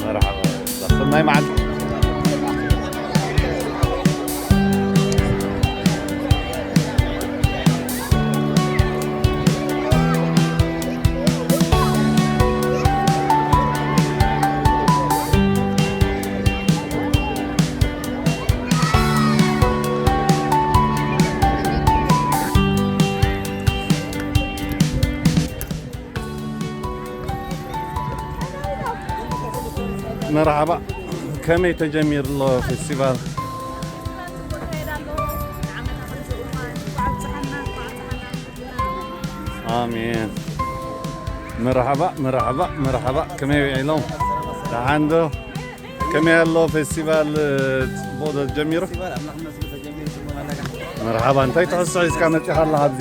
መርሓባ። ሰናይ መዓልቲ። መርሓባ። ከመይ ተጀሚሩ ኣሎ ፌስቲቫል? ኣሜን። መርሓባ፣ መርሓባ፣ መርሓባ። ከመይ ውዒሎም? ደሓን ዶ? ከመይ ኣሎ ፌስቲቫል? ጽቡቕ ዶ ተጀሚሩ? መርሓባ። እንታይ ትሕዝቶ ሒዝካ መጺኻ ኣለኻ ኣብዚ?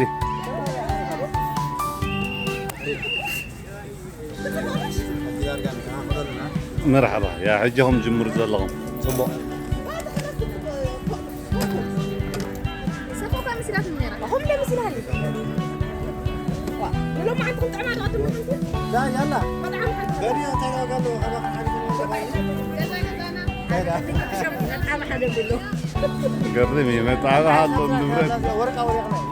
መርሓባ። ያ፣ ሕጂ ኹም ጅምሩ ዘለኹም። ጽቡቕ። ሰፎ እኳ መሲላትኒ ነይራ። ኹም ዶ መሲላኒ? ዋ፣ ንሎማዓንቲ ክጥዕማ ዶ ኣትብሉ ሓንቲ? ዳ፣ ያላ። በጣም ሓንቲ። በዲ እንታይ ዋጋ ኣለዎ? ካባኻ ሓንቲ ገዛ ገዛና። ዳ፣ ዳ። በጣም ሓደ ብሎ። ገርም እዩ። መጣዕሚ ኣሎ ንብረት። ወርቃ ወርቅ ነው።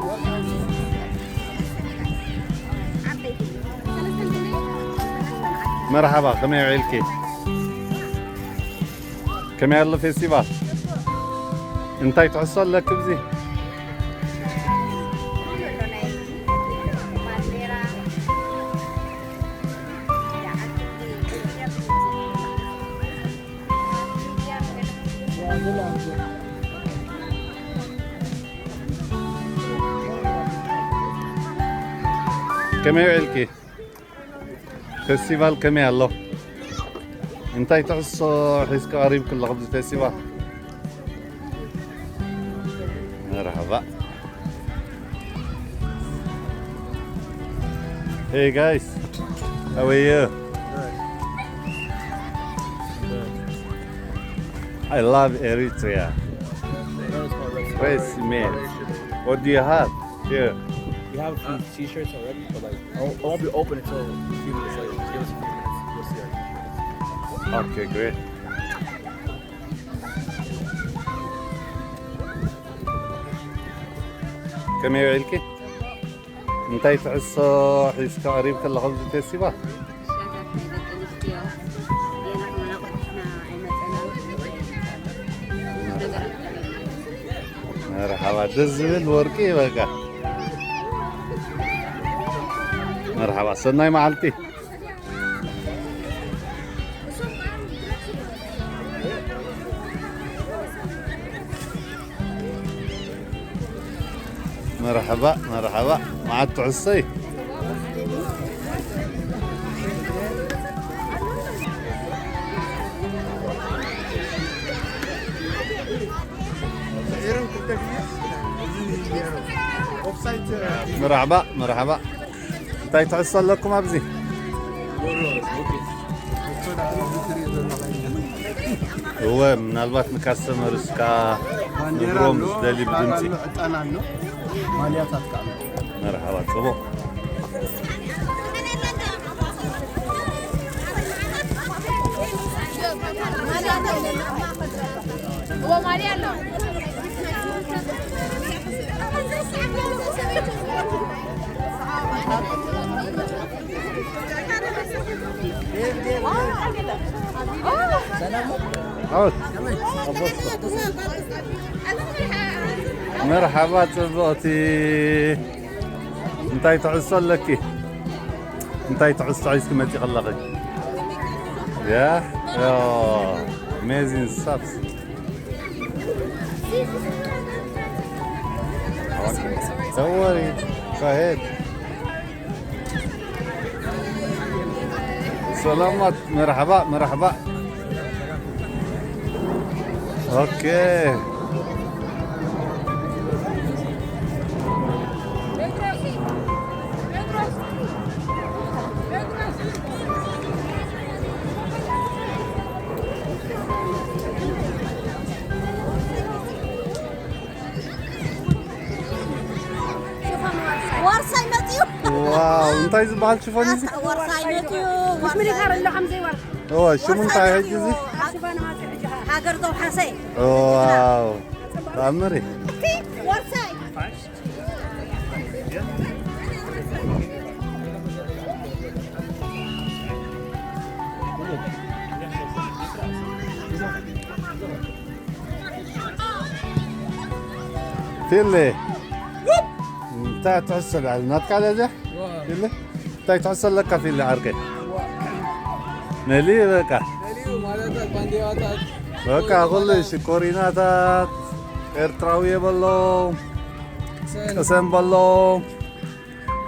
መርሓባ፣ ከመይ ውዒልኪ? ከመይ ኣሎ ፌስቲቫል? እንታይ ትሕዝቶ ኣለኪ ኣብዚ? ከመይ ውዒልኪ? ፌስቲቫል ከመይ ኣሎ? እንታይ ትሕዝቶ ሒዝካ ቀሪብኪ ኣለኹ ኣብዚ ፌስቲቫል? መርሓባ። Hey guys, how are you? I love Eritrea. Where's me? What do you have here? We have a few t-shirts already, but like, it won't, it won't be open until a few minutes later. Just give us a few minutes. You'll see our t-shirts. Okay, great. ከመይ ውዒልኪ? እንታይ ትሕዝቶ ሒዝካ ቀሪብኪ ኣለኹ ኣብዚ ፌስቲቫል? ሻታት ናይ ደቂ ኣንስትዮ ገና ሕማና ቆልዕና ኣይመጸናን። ብዙሕ ነገራት መርሓባ፣ ደስ ዝብል ወርቂ በቃ። መርሓባ፣ ሰናይ መዓልቲ። መርሓባ፣ መርሓባ። መዓት ትሕሰይ። መርሓባ፣ መርሓባ። እንታይ ትሕዝቶ ኣለኩም ኣብዚ? እወ፣ ምናልባት ንካስተመርስ ከኣ ባንዴራ ንግሮም ኣሎ፣ ዝደሊ ፍላግ ብድምጺ። ኣሎ፣ ዕጣን ኣሎ፣ ማልያታት ከኣ ኣሎ። መርሓባ፣ ጽቡቕ። እወ፣ ማልያ ኣሎ። ዓወት። መርሓባ ጽብቕቲ። እንታይ ትሕዝቶ ኣለኪ? እንታይ ትሕዝቶ ሒዝኪ መጺኺ ኣለኺ? Yeah? Oh, amazing stuff. Don't worry. Go ahead. ሰላማት፣ መርሓባ፣ መርሓባ። ኦኬ። ዋርሳይ መፅዩ። ዋው፣ እንታይ ዝበሃል ሽፎን እዩ እዚ? ዋርሳይ መፅዩ። ምሽ ሚሊታር ኣሎ ከም ዘይዋርሳይ። ኦ፣ ሽሙ እንታይ ሕጂ እዚ? ሃገር ተውሓሰ። ዋው። ተኣምር እዩ። ወርሳይ። ፊሊ። እንታይ ትሕሰብ? ናትካ ለዘ? ፊሊ። እንታይ ትሕሰብ ኣለካ ፊሊ ዓርከይ? መሊኡ በቃ። መሊኡ ማልያታት፣ ባንዴራታት፣ በቃ ኩሉ ሽኮሪናታት ኤርትራዊ የበሎ። ቅሰን። ቅሰን በሎ።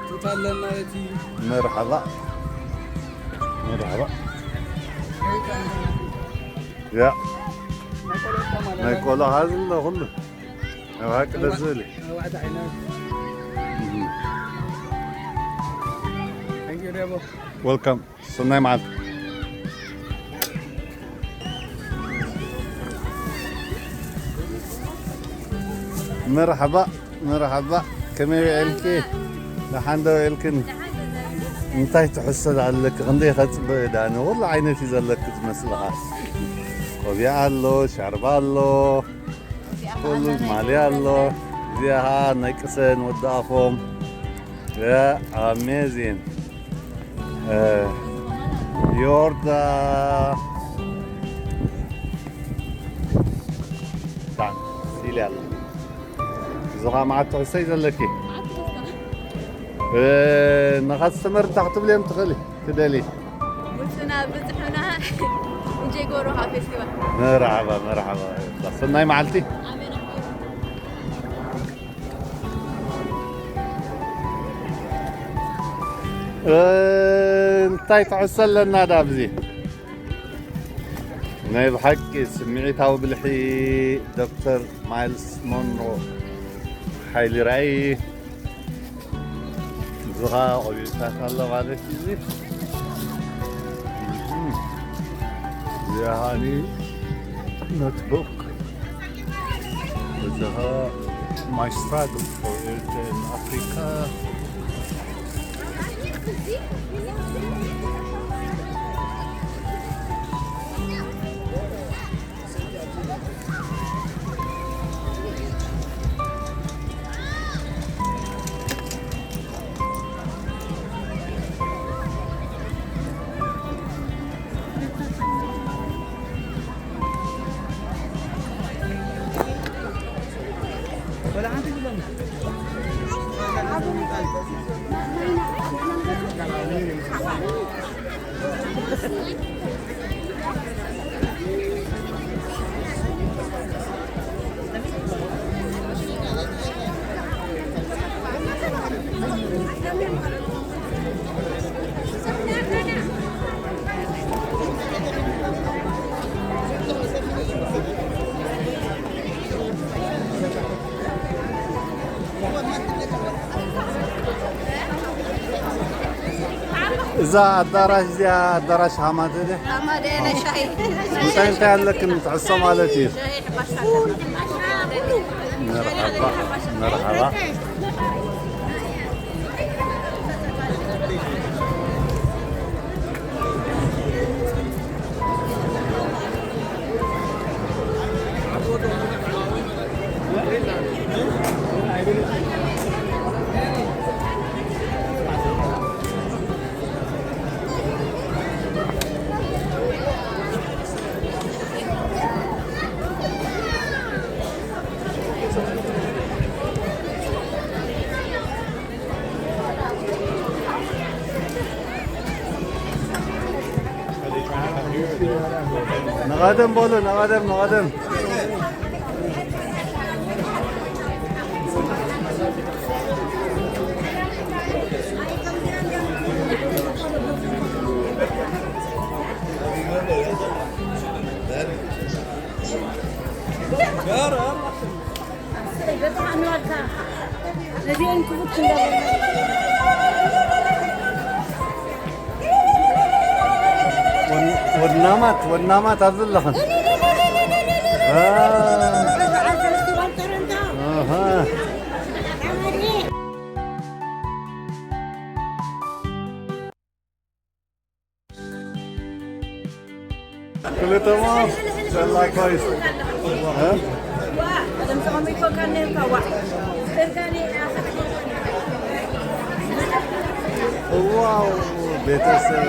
ቱታ ኣለና እቲ። መርሓባ። መርሓባ። ያ። ናይ ቆልዑ ጫማ ኣለና። ናይ ቆልዑ ሃዝሎ ኩሉ። ኣብ ሓቂ ደስ ዝብል እዩ። ኣርባዕተ ዓይነት። እህ። Thank you፣ ደቦ። Welcome። ሰናይ መዓልቲ። መርሓባ፣ መርሓባ። ከመይ ውዒልኪ? ደሓን ዶ ውዒልክን? እንታይ ትሕሰብ ኣለኪ? ክንደይ ከጽብቕ ዳኒ? ኩሉ ዓይነት እዩ ዘለኪ ዝመስልኻ። ቆቢዕ ኣሎ፣ ሻርባ ኣሎ፣ ኩሉ ማልያ ኣሎ። እዚኣ ናይ ቅሰን ወዲ ኣፎም። Yeah, amazing. Uh, you're the done. ሲል ያለ። እዚ ኸዓ መዓት ትሕሰይ ዘለኪ? እ፣ ንኻስተመር እንታይ ክትብልዮም ትኽእሊ? ትደሊ? ውፅና ብፅሑና። እንጀይ ጎሮኻ ፌስቲቫል። መርሓባ፣ መርሓባ። ሰናይ መዓልቲ። ኣሜን፣ ኣሜን። እ፣ እንታይ ትሕሶ ኣለና ዳ ኣብዚ? ናይ ብሓቂ ስምዒታዊ ብልሒ ዶክተር ማይልስ ሞንሮ ሓይሊ ራእይ። እዚ ኸዓ ቆቢዕታት ኣሎ ማለት እዩ። እዚ እዚኣ ኸዓኒ ኖትቡክ፣ እዚ ኸዓ My Struggle for Eritrea in Africa። እዛ ኣዳራሽ እዚኣ ኣዳራሽ ሃማደ ድያ? ሃማደ ናይ ሻሂ። እንታይ እንታይ ኣለክን ትሕሶ ማለት እዩ? ሻሂ፣ ሕንባሻ። መርሓባ፣ መርሓባ። ንቐደም በሉ፣ ንቐደም፣ ንቐደም። ወን-፣ ወናማት፣ ወናማት ኣብዚ ኣለኽን። አ። ኣሃ። ክልተማ ሰላ ኮይስ ዋው ቤተሰብ